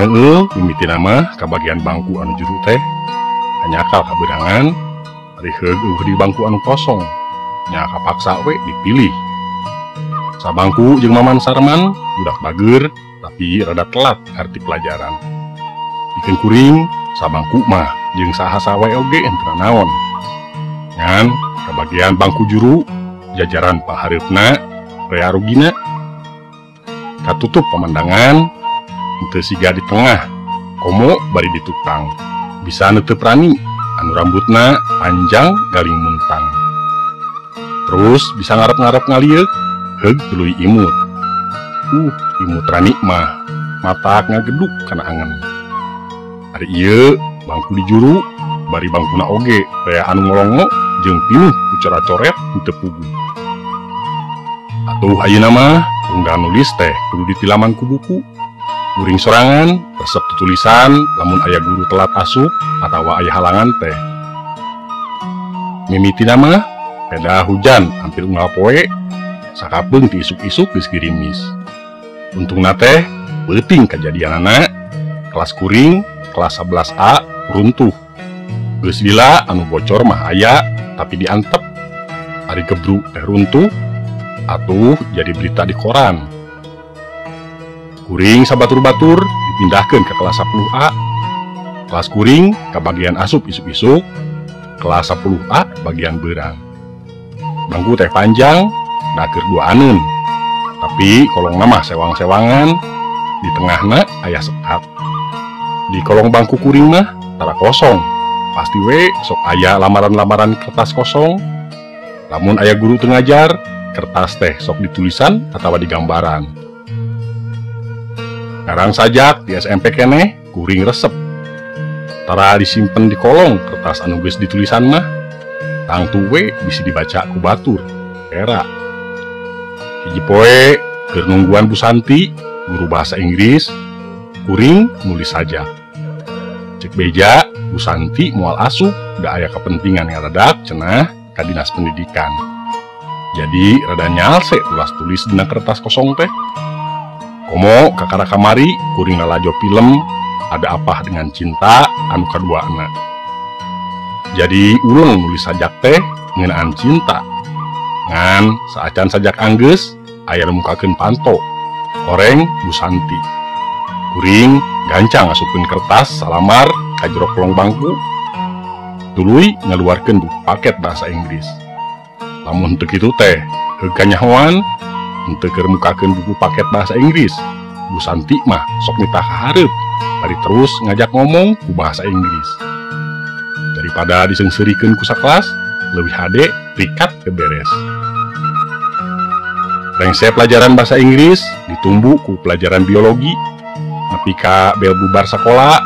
Neueul mimitina mah ka bagian bangku anu juru teh hanyakal kaberangan ari heug eueuh di bangku anu kosong nya kapaksa we dipilih. Sabangku jeung Maman Sarman budak bager tapi rada telat arti pelajaran. Pikeun kuring sabangku mah jeung saha sawae oge henteu naon. Ngan kabagian bangku juru jajaran pahareupna rea rugina katutup pemandangan henteu siga di tengah komo bari di tukang bisa neuteup rani anu rambutna panjang galing muntang. Terus bisa ngarep-ngarep ngalieuk heug tuluy imut. Imut rani mah matak ngageduk kana angen. Ari ieu bangku di juru bari bangkuna oge rea anu ngolongo jeung pinuh ku cora-coret henteu puguh. Atuh ayeuna mah unggal nulis teh kudu ditilaman ku buku. Kuring sorangan resep tutulisan lamun aya guru telat asup atawa aya halangan teh. Mimitina mah peda hujan hampir unggal poe sakapeung ti isuk-isuk geus girimis. Untungna teh peuting kajadianana kelas kuring kelas 11A runtuh. Geus lila anu bocor mah aya tapi diantep. Ari gebru teh runtuh atuh jadi berita di koran. Kuring sabatur-batur dipindahkeun ke kelas 10A. Kelas kuring ke bagian asup isuk-isuk, kelas 10A bagian beurang. Bangku teh panjang, da keur duaaneun. Tapi kolongna mah sewang-sewangan, di tengahna aya sekat. Di kolong bangku kuring mah tara kosong. Pasti we sok aya lamaran-lamaran kertas kosong. Lamun aya guru teu ngajar, kertas teh sok ditulisan atawa digambaran. Ngarang sajak di SMP keneh kuring resep. Tara disimpen di kolong kertas anu geus ditulisan mah tangtu we bisi dibaca ku batur. Era. Hiji poe keur nungguan Bu Santi, guru bahasa Inggris, kuring nulis sajak. Cek beja, Bu Santi moal asup da aya kepentingan ngaradak cenah ka dinas pendidikan. Jadi rada nyalse tulas tulis dina kertas kosong teh. Komo kakara kamari kuring lalajo film Ada Apa Dengan Cinta anu kaduana. Jadi uleng nulis sajak teh ngeunaan cinta. Ngan saacan sajak anggeus aya nu mukakeun panto horeng Bu Santi. Kuring gancang ngasupkeun kertas salamar ka jero kolong bangku. Tuluy ngaluarkeun buku paket bahasa Inggris. Lamun teu kitu teh heug kanyahoan henteu keur mukakeun buku paket bahasa Inggris. Bu Santi mah sok nitah ka hareup bari terus ngajak ngomong ku bahasa Inggris. Daripada diseungseurikeun ku sakelas, leuwih hade rikat beberes. Rengse pelajaran bahasa Inggris ditumbu ku pelajaran biologi. Nepi ka bel bubar sakola,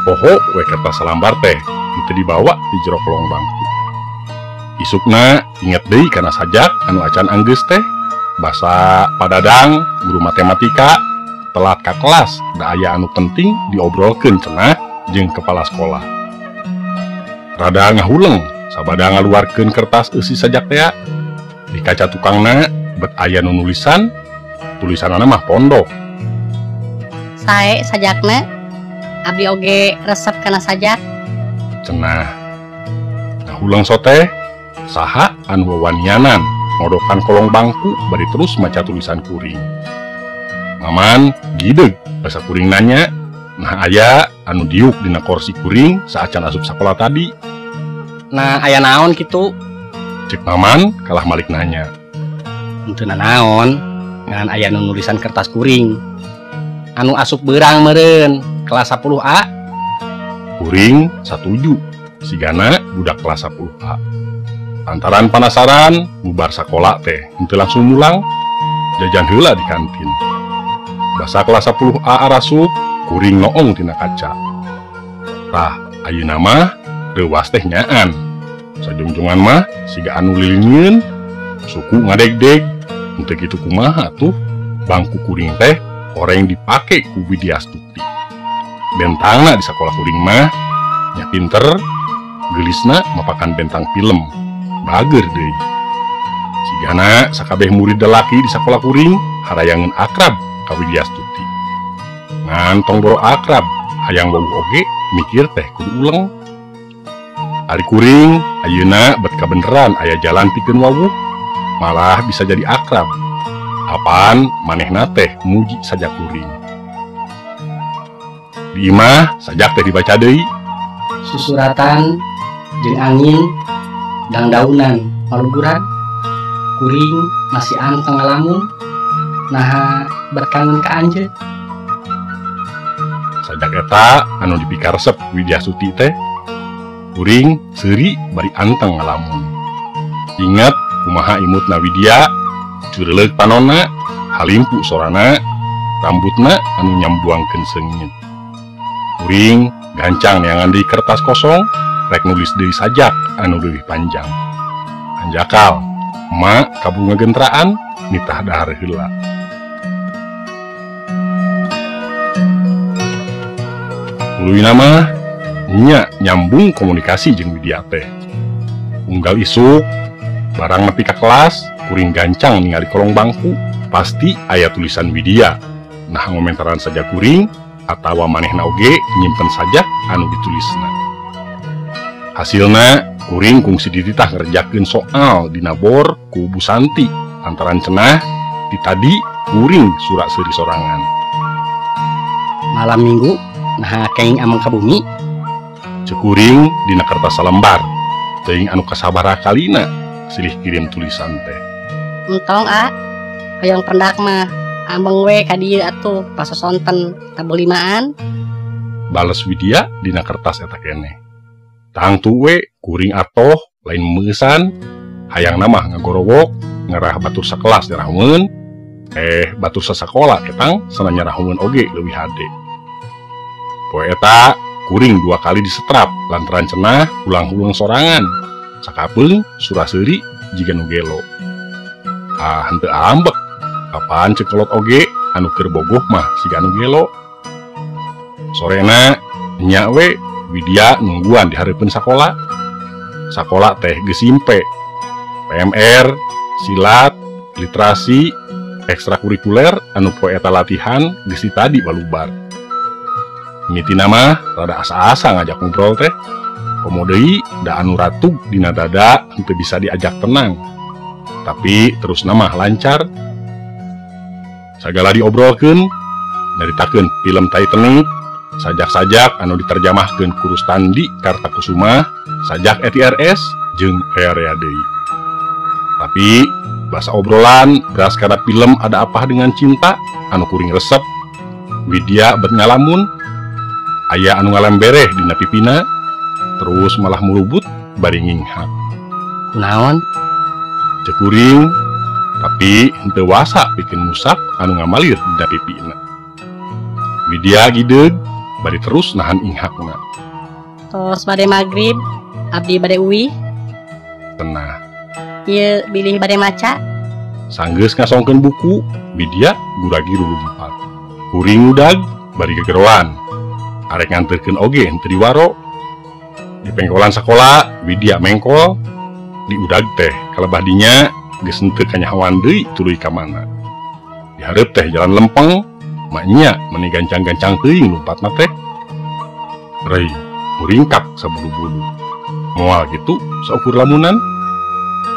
poho we kertas salambar teh henteu dibawa di jero kolong bangku. Isukna inget deui kana sajak anu acan anggeus teh. Basa Padadang guru matematika telat ka kelas da aya anu penting diobrolkeun cenah jeung kepala sekolah. Rada ngahuleng sabada ngaluarkeun kertas eusi sajak tea. Di kaca tukangna bet aya nu nulisan, tulisanana mah pondok. Sae sajakna abdi oge resep kana sajak. Cenah. Ngahuleng sote saha anu wawanianan ngodokan kolong bangku bari terus maca tulisan kuring. Maman gideg basa kuring nanya, nah aya anu diuk dina kursi kuring saacan asup sakola tadi. Nah aya naon kitu? Cek Maman kalah malik nanya. Henteu nanaon, ngan aya nu nulisan kertas kuring. Anu asup beurang meureun kelas 10A. Kuring satuju, sigana budak kelas 10A. Lantaran penasaran, bubar sakola teh henteu langsung mulang, jajan heula di kantin. Basa kelas 10A arasup, kuring noong tina kaca. Tah, ayeuna mah reuwas teh nyaan. Sajungjongan mah siga anu lilingieun, suku ngadegdeg, henteu kitu kumaha tuh bangku kuring teh horeng dipake ku Widiastuti. Bentangna di sakola kuring mah nya pinter, geulisna mapakan bentang film. Bager deui. Sigana sakabeh murid lelaki di sakola kuring harayangeun akrab ka Widiastuti. Ngan tong boro akrab, hayang wawuh oge mikir teh kudu uleng. Ari kuring ayeuna bet kabeneran aya jalan pikeun wawuh, malah bisa jadi akrab. Apaan manehna teh muji sajak kuring. Di imah sajak teh dibaca deui. Susuratan jeung angin dangdaunan maluguran kuring masih anteng ngalamun naha berkangen ka anjeun. Sajak eta anu dipikaresep Widya Suti teh. Kuring seuri bari anteng ngalamun. Ingat kumaha imutna Widya, cureuleuk panonna, halimpu sorana, rambutna anu nyambuangkeun seungit. Kuring gancang neangan deui kertas kosong, rek nulis deui sajak anu leuwih panjang. Anjakal, emak kaburu ngagentraan nitah dahar heula. Tuluy mah nya nyambung komunikasi jeung Widya teh. Unggal isuk barang nepi ka kelas, kuring gancang ningali kolong bangku, pasti aya tulisan Widya. Nah ngomentaran saja kuring atawa manehna oge nyimpen sajak anu ditulisna. Hasilna kuring kungsi dititah ngerjakeun soal dina bor ku Bu Santi lantaran cenah ti tadi kuring surak seuri sorangan. Malam Minggu nah kenging ameng ka bumi. Cekuring dina kertas salembar teuing anu kasabaraha kalina silih kirim tulisan teh. Entong a hoyong pendak mah ameng we ka dieu atuh pasosonten tabelimaan. Bales Widya dina kertas eta keneh. Tangtu we kuring atoh lain meusan hayang mah ngagorowok ngerah batur sakelas nyarahueun batur sasakola ketang sana nyarahueun oge leuwih hade. Poe eta kuring dua kali disetrap lantaran cenah ulang-ulang sorangan sakapeung surah seuri jiga nu gelo. Ah henteu ambek apaan cekolot oge anu keur bogoh mah siga anu gelo. Sorena nya we Widya nungguan di hareupeun sakola. Sakola teh geus simpe. PMR, silat, literasi, ekstrakurikuler anu poe eta latihan geus tadi balubar. Mitina mah rada asa-asa ngajak ngobrol teh. Komo deui da anu ratug dina dada henteu bisa diajak tenang. Tapi terus mah lancar. Sagala diobrolkeun, nyaritakeun film Titanic, sajak-sajak anu diterjemahkeun ku Rustandi Kartakusuma, sajak ETRS jeung rea-rea deui. Tapi bahasa obrolan beras kana film Ada Apa Dengan Cinta anu kuring resep. Widya bet ngalamun, aya anu ngalembereh dina pipina, terus malah murubut bari nginghak. Kunaon? Cek kuring, tapi henteu wasa pikeun ngusak anu ngamalir dina pipina. Widya gideug bari terus nahan inghakna. Tos bade magrib, abdi bade uih. Tenah. Ieu bilih bade maca. Sanggeus ngasongkeun buku, Widya guragi rurumpat. Kuring udag bari gegeroan. Arek nganterkeun oge henteu diwaro. Di pengkolan sakola, Widya mengkol. Di udag teh kalebah dinya geus henteu kanyahoan deui tuluy ka mana. Di hareup teh jalan lempeng, maknya meni gancang-gancang teuing lumpatna teh. Rei muringkak sabulu-bulu. Moal gitu saukur lamunan.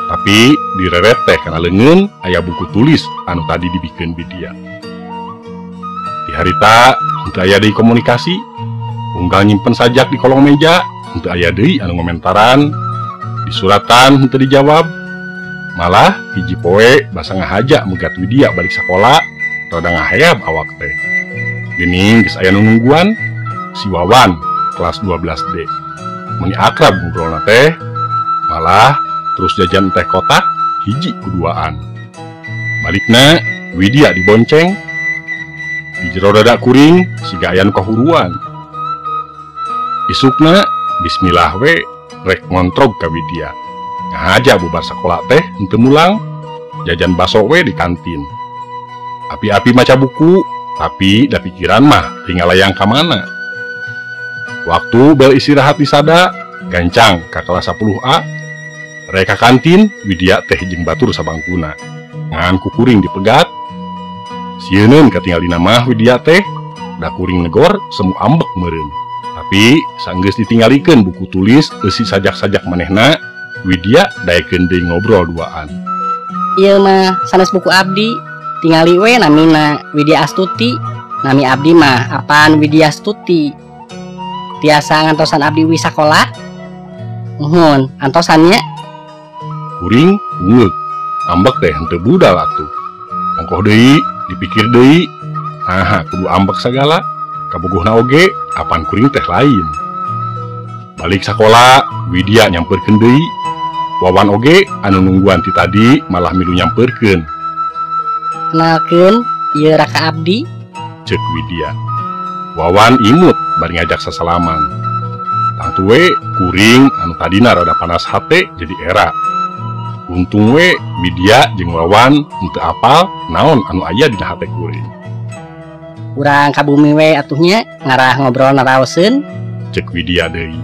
Tapi direret teh kana leungeun aya buku tulis anu tadi dibikeun Widya. Di harita henteu aya deui komunikasi, unggal nyimpen sajak di kolong meja, henteu aya deui anu ngomentaran, di suratan henteu dijawab. Malah hiji poe basa ngahaja megat Widya balik sakola, rada ngaheab awak teh. Geuning geus aya nu nungguan, si Wawan kelas 12D. Meuni akrab ngobrolna teh, malah terus jajan teh kotak hiji kuduaan. Balikna Widya dibonceng. Di jero dada kuring siga aya nu kahuruan. Isukna bismillah we rek ngontrog ka Widya. Ngahaja bubar sakola teh henteu mulang, jajan baso we di kantin. Api-api maca buku, tapi da pikiran mah tinggal layang ka mana. Waktu bel istirahat disada, gancang ka kelas 10A. Rek ka kantin, Widya teh jeung batur sabangkuna. Ngan ku kuring dipegat. Sieuneun katingalina mah Widya teh Da kuring negor semu ambek meureun. Tapi sanggeus ditinggalikeun buku tulis eusi sajak-sajak manehna, Widya daekeun deui ngobrol duaan. Ieu mah sanes buku abdi, tingali we namina Widya Astuti. Nami abdi mah apaan Widya Astuti. Tiasa ngantosan abdi wi sakola? Nuhun, antosannya. Kuring ungeuk, ambek teh henteu budal atuh. Ongkoh deui, dipikir deui. Nah, kudu ambek sagala. Kabogohna oge, apan kuring teh lain. Balik sakola, Widya nyamperkeun deui. Wawan oge anu nungguan ti tadi malah milu nyamperkeun. Kenalkeun, ieu raka abdi, ceuk Widya. Wawan imut bari ngajak sasalaman. Tangtu we kuring anu tadina rada panas hate jadi era. Untung we Widya jeung Wawan henteu apal naon anu aya dina hate kuring. Urang ka bumi we atuhnya ngarah ngobrol naraoseun, ceuk Widya deui.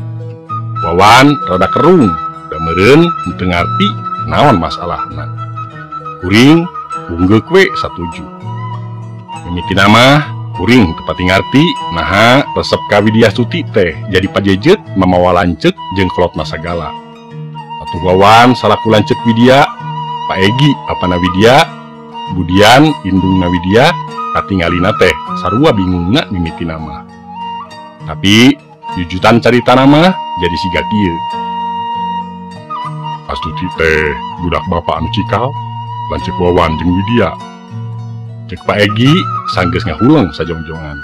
Wawan rada kerung, da meureun henteu ngarti naon masalahna. Kuring unggeuk we satuju. Mimitina mah kuring teu pati ngarti naha resep ka Widya Astuti teh jadi pajejet mamawa lanceuk jeung kolotna sagala. Atuh Wawan salaku lanceuk Widya, Pak Egi bapana Widya, Budian indungna Widya, katingalina teh sarua bingungna mimitina mah. Tapi jujutan caritana mah jadi siga kieu. Astuti teh budak bapak anu cikal, lanceuk Wawan jeung Widya. Cek Pak Egi sanggeus ngahuleng sajongjongan.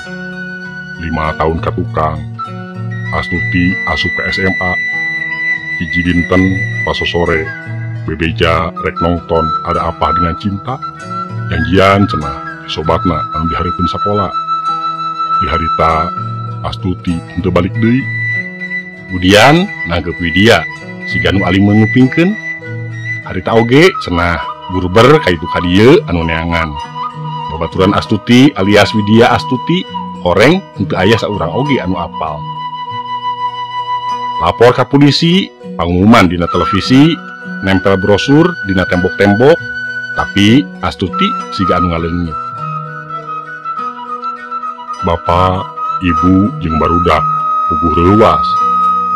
5 tahun ka tukang, Astuti asup ke SMA. Hiji dinten pasosore, bebeja rek nongton Ada Apa Dengan Cinta. Janjian cenah sobatna anu dihareupeun sakola. Di harita Astuti henteu balik deui. Budian nanggep Widya siga nu alim ngupingkeun. Harita oge cenah gurber ka itu ka dieu anu neangan. Babaturan Astuti alias Widya Astuti horeng henteu aya saurang oge anu apal. Lapor ka polisi, pangumuman dina televisi, nempel brosur dina tembok-tembok, tapi Astuti siga anu ngaleungit. Bapak, ibu jeung barudak puguh reuwas.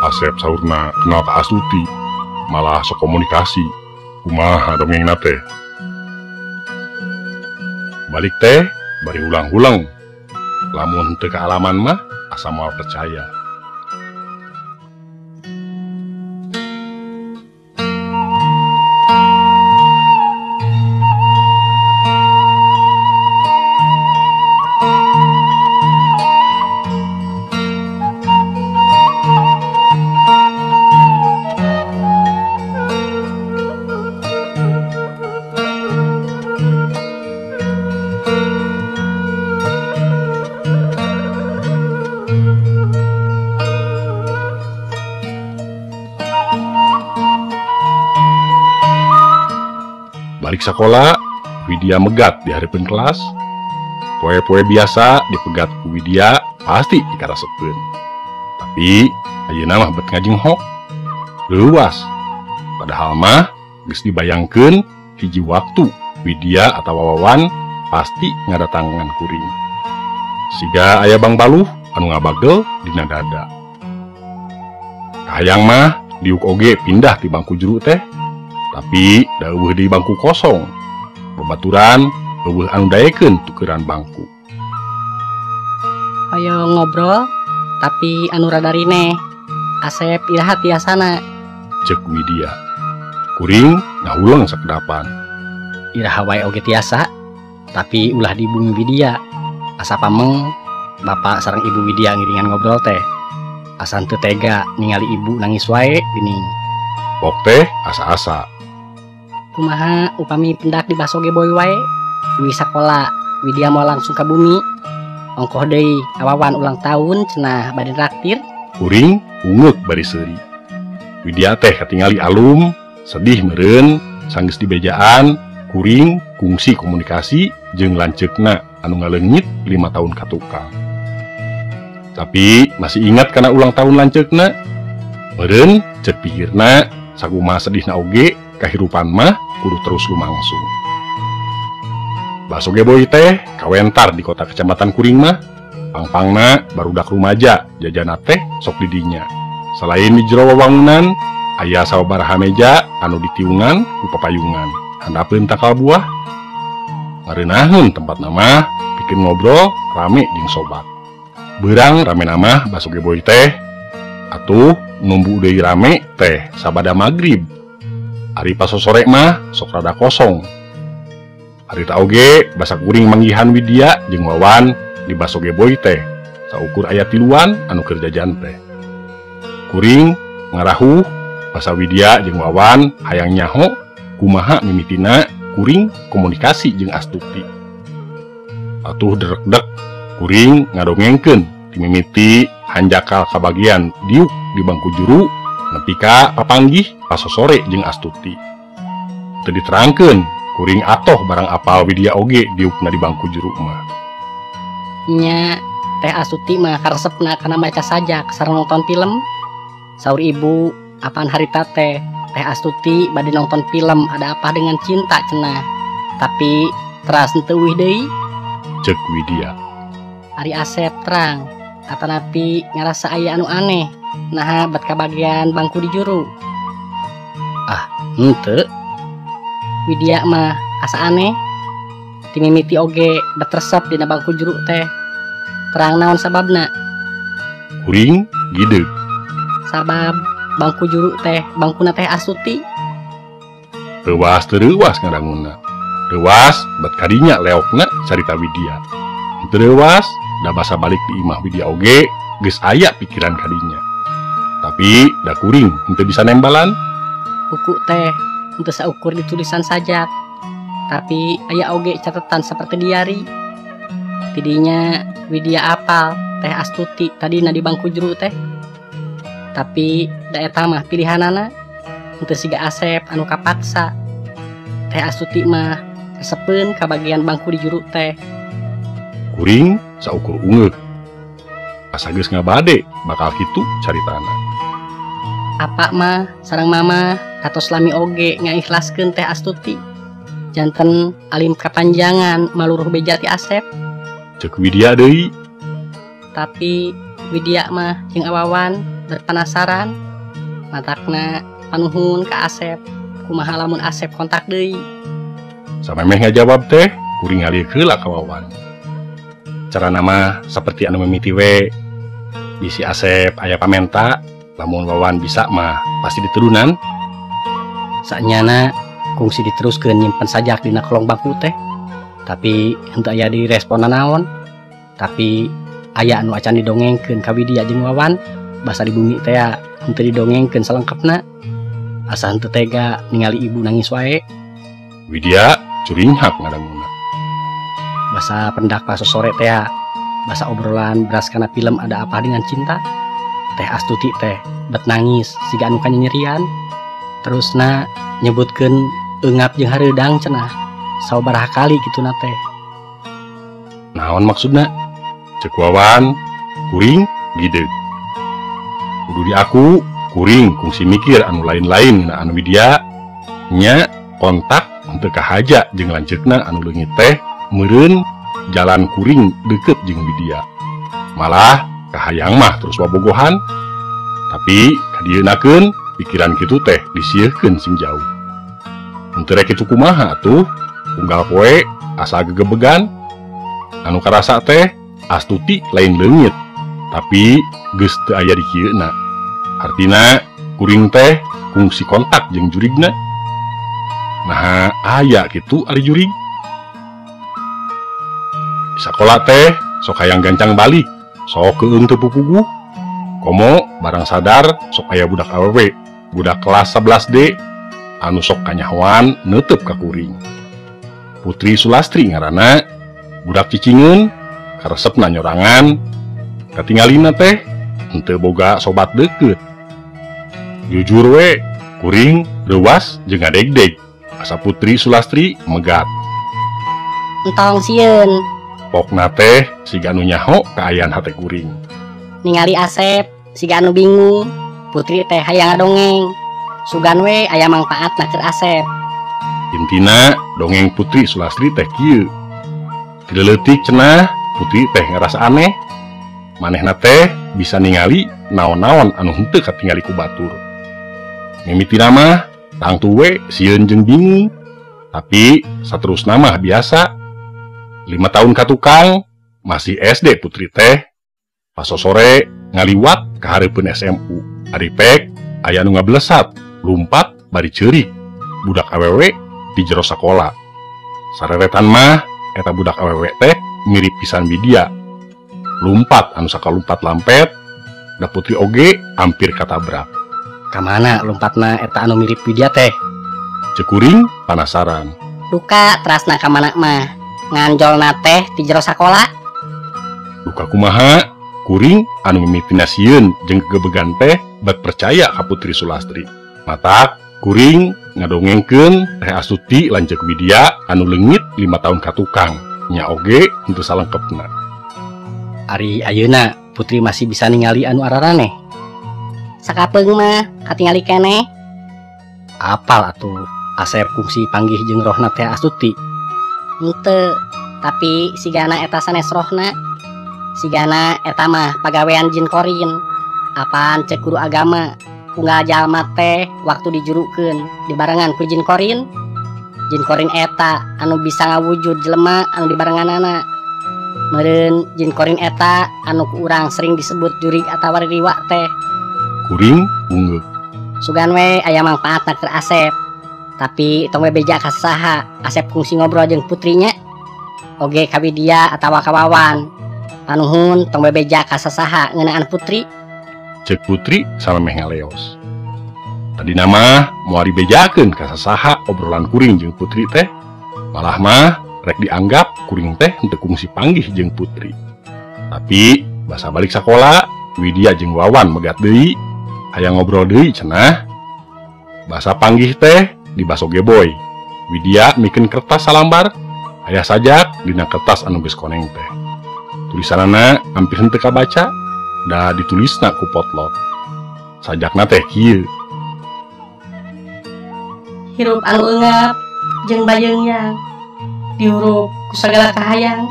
Asep saurna kenal ka Astuti, malah sok komunikasi. Kumaha dongengna teh? Balik teh bari ulang-ulang. Lamun teu kaalaman mah asa moal percaya. Balik sekolah, Widya megat di hareupeun kelas. Poe-poe biasa dipegat ku Widya pasti dikarasepeun. Tapi ayeuna mah bet ngajinghok. Leuwas. Padahal mah geus dibayangkeun hiji waktu Widya atawa Wawan pasti ngadatangan kuring. Siga aya Bang Baluh anu ngabagel dina dada. Kahayang mah diuk oge pindah ti bangku juru teh. Tapi da eueuh di bangku kosong. Babaturan eueuh anu daekeun tukeran bangku. Hoyong ngobrol tapi anu rada rineh. Asep iraha tiasana, ceuk Widya. Kuring ngahuleng sakedapan. Iraha wae oge tiasa, tapi ulah di bumi Widya. Asa pameng bapak sareng ibu Widya ngiringan ngobrol teh. Asa teu tega ningali ibu nangis wae geuning. Pok teh asa-asa. Kumaha upami pendak di baso ge boy wae. Wi sakola, Widya mau langsung ka bumi. Ongkoh deui awawan ulang tahun cenah bade traktir. Kuring ungeuk bari seuri. Widya teh katingali alum, sedih meureun, sanggeus dibejaan, kuring kungsi komunikasi jeung lanceukna anu ngaleungit 5 tahun ka tukang. Tapi masih ingat kana ulang tahun lanceukna? Meureun ceuk pikirna sakumaha sedihna oge kahirupan mah kudu terus lumangsung. Baso Geboy teh kawentar di kota kecamatan kuring mah. Pangpangna barudak rumaja jajana teh sok di dinya. Selain di jero wawangunan, aya sababaraha meja anu ditiungan ku papayungan. Handapeun takal buah. Mareunaheun tempat nama pikeun ngobrol rame jeung sobat. Beurang rame nama Baso Geboy teh. Atuh numbu deui rame teh sabada magrib. Ari pasosore mah sok rada kosong. Harita oge basa kuring manggihan Widya jeung Wawan di Baso Geboy teh. Saukur aya tiluan anu keur jajan teh. Kuring ngarahuh basa Widya jeung Wawan hayang nyaho kumaha mimitina kuring komunikasi jeung Astuti. Atuh derekdek kuring ngadongengkeun dimimiti hanjakal kabagian diuk di bangku juru nepi ka papanggih pasosore jeung Astuti. Teu diterangkeun kuring atoh barang apal Widya oge diukna di bangku juru mah. Nya teh Astuti mah karesepna kana maca sajak sareng nonton film. Saur ibu apaan harita teh teh Astuti bade nonton film Ada Apa Dengan Cinta cenah. Tapi teras henteu euih deui. Ceuk Widya. Ari Asep terang atanapi ngarasa aya anu aneh naha bat kabagian bangku di juru. Ah, henteu. Widya mah asa aneh. Timimiti oge bet resep dina bangku juru teh. Terang naon sababna? Kuring gideug. Sabab bangku juru teh bangkuna teh Astuti. Reuwas teu reuwas ngadanguna. Reuwas bet kadinya leokna carita Widya. Teu reuwas da basa balik di imah Widya oge geus aya pikiran kadinya. Tapi da kuring henteu bisa nembalan. Buku teh henteu saukur ditulisan sajak. Tapi aya oge catatan seperti diari. Tidinya Widya apal teh Astuti tadina di bangku juru teh. Tapi da eta mah pilihanana henteu siga Asep anu kapaksa. Teh Astuti mah resepeun ka bagian bangku di juru teh. Kuring saukur ungeuk. Asa geus ngabade bakal kitu caritana. Apa mah sareng mama katos lami oge ngaikhlaskeun teh Astuti. Janten alim kapanjangan maluruh beja ti Asep. Ceuk Widya deui. Tapi Widya mah jeung Awawan berpenasaran. Matakna panuhun ka Asep. Kumaha lamun Asep kontak deui. Samemeh ngajawab teh kuring ngalih heula ka Wawan. Carana mah seperti anu mimiti we. Bisi Asep aya pamenta, lamun Wawan bisa mah pasti diterunan. Sanyana kungsi diteruskeun nyimpen sajak dina kolong bangku teh. Tapi henteu aya direspon nanaon. Tapi aya anu acan didongengkeun ka Widya jeung Wawan, basa di bumi teh henteu didongengkeun salengkepna. Asa henteu tega ningali ibu nangis wae. Widya curinghak ngadanguna. Basa pendak pasosore teh, basa obrolan beras kana film Ada Apa Dengan Cinta. Teh Astuti teh bet nangis siga anu kanyanyerian. Terusna nyebutkeun eungap jeung hareudang cenah. Sababaraha kali kituna teh. Naon maksudna? Ceuk Wawan, kuring gideug. Kudu diaku, kuring kungsi mikir anu lain-lain ngeunaan Widya. Nya kontak henteu kahaja jeung lanceukna anu leungit teh meureun jalan kuring deukeut jeung Widya. Malah kahayang mah terus wabogohan. Tapi kadieunakeun pikiran kitu teh disieurkeun sing jauh. Henteu rek kitu kumaha atuh? Unggal poe asa gegebegan. Anu karasa teh Astuti lain leungit, tapi geus teu aya di kieuna. Artina kuring teh kungsi kontak jeung jurigna. Nah, aya kitu ari jurig. Di sakola teh sok hayang gancang balik, sok keung teu pupuguh. Komo barang sadar sok aya budak awewe, budak kelas 11D anu sok kanyahoan neuteub ka kuring. Putri Sulastri ngaranna, budak cicingeun, karesepna nyorangan, katingalina teh henteu boga sobat deukeut. Jujur we, kuring reuwas jeung ngadegdeg asa Putri Sulastri megat. Entong sieun. Pokna teh siga anu nyaho kaayaan hate kuring. Ningali Asep siga anu bingung, Putri teh hayang ngadongeng. Sugan we aya mangpaatna keur Asep. Intina dongeng Putri Sulastri teh kieu. Ti leutik cenah Putri teh ngarasa aneh. Manehna teh bisa ningali naon-naon anu henteu katingali ku batur. Mimitina mah tangtu we sieun jeung bingung. Tapi saterusna mah biasa. 5 tahun ka tukang masih SD Putri teh. Pasosore ngaliwat ka hareupeun SMU. Ari pek aya nu ngablesat, lumpat bari ceurik. Budak awewe di jero sakola. Sareretan mah eta budak awewe teh mirip pisan Widya. Lumpat anu sakalumpat lampet, da Putri oge hampir katabrak. Kamana lumpatna eta anu mirip Widya teh? Ceuk kuring panasaran. Duka terasna kamana mah, nganjolna teh di jero sakola. Duka kumaha? Kuring anu mimitina sieun jeung gegebegan teh bet percaya ka Putri Sulastri. Matak kuring ngadongengkeun Teh Astuti lanceuk Widya anu leungit 5 tahun ka tukang. Nya oge henteu salengkepna. Ari ayeuna Putri masih bisa ningali anu araraneh. Sakapeung mah katingali keneh. Apal atuh Asep kungsi panggih jeung rohna Teh Astuti. Henteu, tapi sigana eta sanes rohna. Sigana eta mah pagawean jin korin. Apaan cek guru agama unggal jalma teh waktu dijurukeun dibarengan ku jin korin. Jin korin eta anu bisa ngawujud jelema anu dibarenganana. Meureun jin korin eta anu ku urang sering disebut jurig atawa riwa teh. Kuring ungeuk. Sugan we aya mangpaatna keur Asep. Tapi tong we beja ka saha Asep kungsi ngobrol jeung putrinya. Oge ka Widya atawa ka Wawan. Panuhun tong we beja ka sasaha ngeunaan Putri. Cek Putri samemeh ngaleos. Tadina mah moal dibejakeun ka sasaha obrolan kuring jeung Putri teh. Malah mah rek dianggap kuring teh henteu kungsi panggih jeung Putri. Tapi basa balik sakola, Widya jeung Wawan megat deui, hayang ngobrol deui cenah. Basa panggih teh di baso geboy. Widya mikeun kertas salambar, aya sajak dina kertas anu geus koneng teh. Tulisanana hampir henteu kabaca, da ditulisna ku potlot. Sajakna teh kieu. Hirup anu eungap jeung bayeung diurup ku sagala kahayang.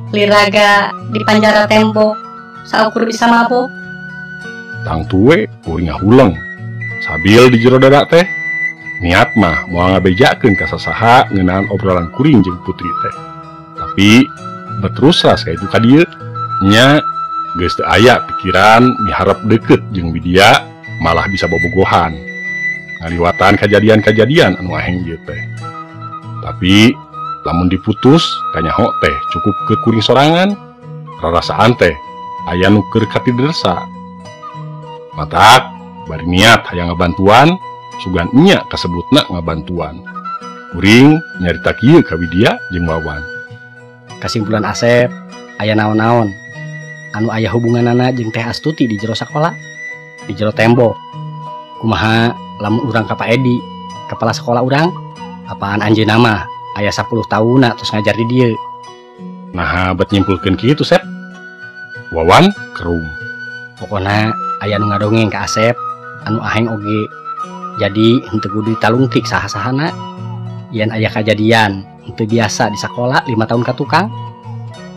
Liraga di panjara tembok saukur bisa mabok. Tangtu we kuring ngahuleng sabil di jero dada teh. Niat mah moal ngabejakeun ka sasaha ngeunaan obrolan kuring jeung Putri teh. Tapi beterus ras ka itu ka dieu nya geus teu aya pikiran miharep deukeut jeung Widya malah bisa bobogohan ngaliwatan kajadian-kajadian anu aheng ieu teh. Tapi lamun diputus kanyaho teh cukup ke kuring sorangan, rarasaan teh aya nu keur katidersa. Matak bari niat hayang ngabantuan, sugan nya kasebutna ngabantuan. Kuring nyarita kieu ka Widya jeung Wawan. Kasimpulan Asep aya naon-naon anu aya hubunganana jeung Teh Astuti di jero sakola, di jero tembok. Kumaha lamun urang ka Pak Edi, kepala sekolah urang, apaan anjeunna mah aya 10 tahunna terus ngajar di dieu. Nah, bet nyimpulkeun kitu Sep. Wawan kerung. Pokona aya nu ngadongeng ka Asep anu aheng oge. Jadi henteu kudu ditalungtik saha-sahana. Yen aya kajadian henteu biasa di sakola 5 tahun ka tukang.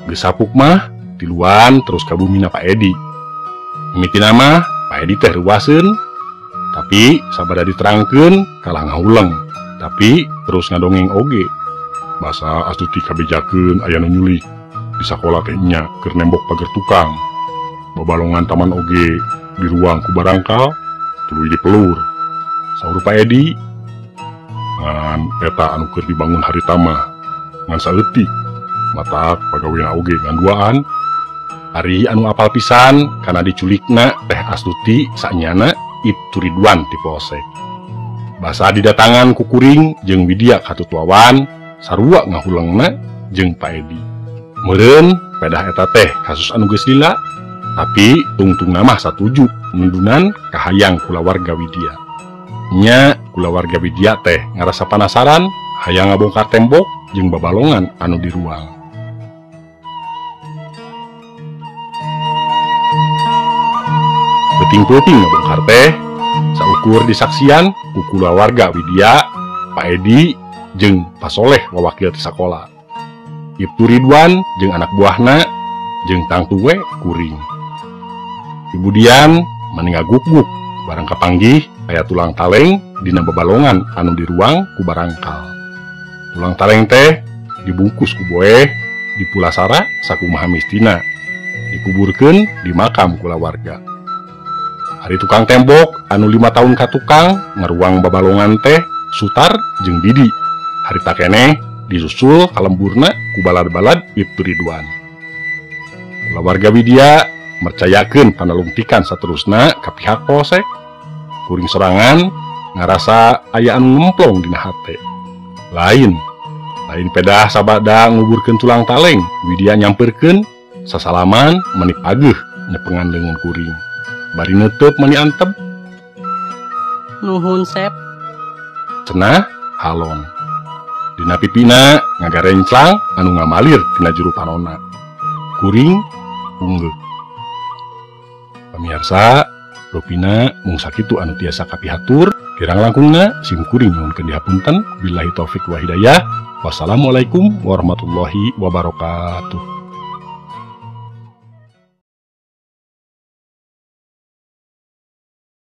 Geus sapuk mah tiluan terus ka bumina Pak Edi. Mimitina mah Pak Edi teh reuaseun, tapi sabada diterangkeun kalah ngahuleng, tapi terus ngadongeng oge. Basa Astuti kabejakeun aya nu nyulik di sakola teh nya keur nembok pager tukang. Babalongan taman oge di ruang ku barangkal tuluy dipelur. Saur Pak Edi ngan eta anu keur dibangun harita mah ngan saeutik matak pagawena oge ngan duaan. Ari anu apal pisan kana diculikna Teh Astuti sanyana Ibtu Ridwan ti Polsek. Basa didatangan ku kuring jeung Widya katut Wawan sarua ngahulengna jeung Pak Edi. Meureun pedah eta teh kasus anu geus lila, tapi tungtungna mah satuju nundunan kahayang kulawarga Widya. Nya kulawarga Widya teh ngarasa panasaran hayang ngabongkar tembok jeung babalongan anu di ruang. Peuting-peuting ngabongkar teh saukur disaksian ku kulawarga Widya, Pak Edi jeung Pak Soleh wawakil ti sakola. Ibtu Ridwan jeung anak buahna Jeung tangtu we kuring. Ibu Dian mani ngaguk-guk barang kapanggih aya tulang taleng dina babalongan anu diruang ku barangkal. Tulang taleng teh dibungkus ku boeh, dipulasara sakumaha mistina, dikuburkeun di makam kulawarga. Ari tukang tembok anu 5 tahun ka tukang ngaruang babalongan teh Sutar jeung Didi. Harita keneh disusul kalemburna ku balad-balad Ibtu Ridwan. Kulawarga Widya mercayakeun panalungtikan saterusna ka pihak polsek. Kuring sorangan ngarasa aya anu ngemplong dina hate. Lain pedah sabada nguburkeun tulang taleng, Widya nyamperkeun sasalaman meni pageuh nyepengan leungeun kuring. Bari neuteub meni antep. Nuhun Sep. Cenah halong. Dina pipina ngagarenclang anu ngamalir tina juru panona. Kuring unggeuh. Pamirsa, rupina mung sakitu anu tiasa kapihatur, kirang langkungna sim kuring nyuhunkeun dihapunten. Billahi taufik wa hidayah. Wassalamualaikum warahmatullahi wabarakatuh.